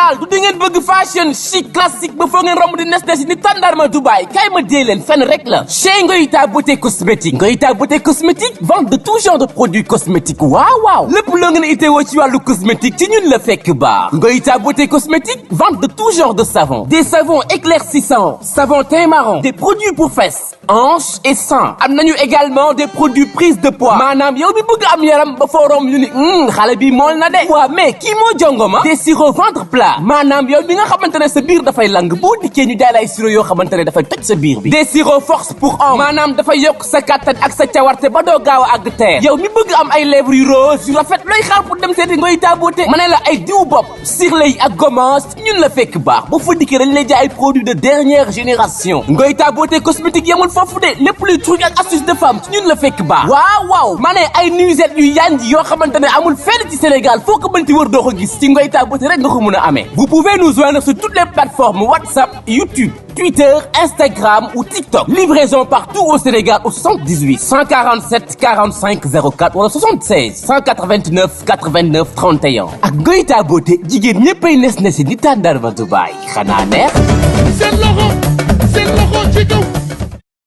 Sénégal du di ngeen bëgg fashion chic classique ba foo ngeen romb di nes ni tàndarma Dubaï kay ma dee leen fenn rek la chez Ngoïta beauté cosmétique Ngoïta beauté cosmétique vente de tout genre de produits cosmétiques waaw lépp loo ngeen itteewoo ci wàllu cosmétique ci ñun la fekk baax Ngoïta beauté cosmétique vente de tout genre de savons des savons éclaircissants savon teint marron des produits pour fesses hanches et seins am nañu également des produits prise de poids maanaam yow bi bëgg am yaram ba foo romb ñu ni xale bi mool na de waaw mais kii moo jongoma des sirops ventre plat maanaam yow bi nga xamante ne sa biir dafay lang boo dikkee ñu jaay la ay sirop yoo xamante ne dafay toj sa biir bi des sirops force pour hommes maanaam dafay yokk sa kattan ak sa cawarte ba doo gaaw a àgg teer yow mi bëgg am ay lèvres yu rose yu rafet looy xaar pour dem seeti Ngoïta beauté ma ne la ay diw bopp sirley ak gommage ñun la fekk baax ba fa dikkee dañ lay jaay ay produits de dernière génération Ngoïta beauté cosmétique yemul foofu de lépp luy truc ak astuce de femme ñun la fekk baax waaw ma ne ay nuisette yu yanj yoo xamante ne amul fenn ci Sénégal foo ko mënti wër doo ko gis ci Ngoïta beauté rek nga ko mën a amee vous pouvez nous joindre sur toutes les plateformes WhatsApp YouTube Twitter, Instagram ou TikTok. Livraison partout au Sénégal au 78 147 45 04 wala 76 189 89 31. ak Ngoïta beauté jigéen ñëppay nes ni tàndarma Dubaï xanaa neex. seen loxo ci kaw.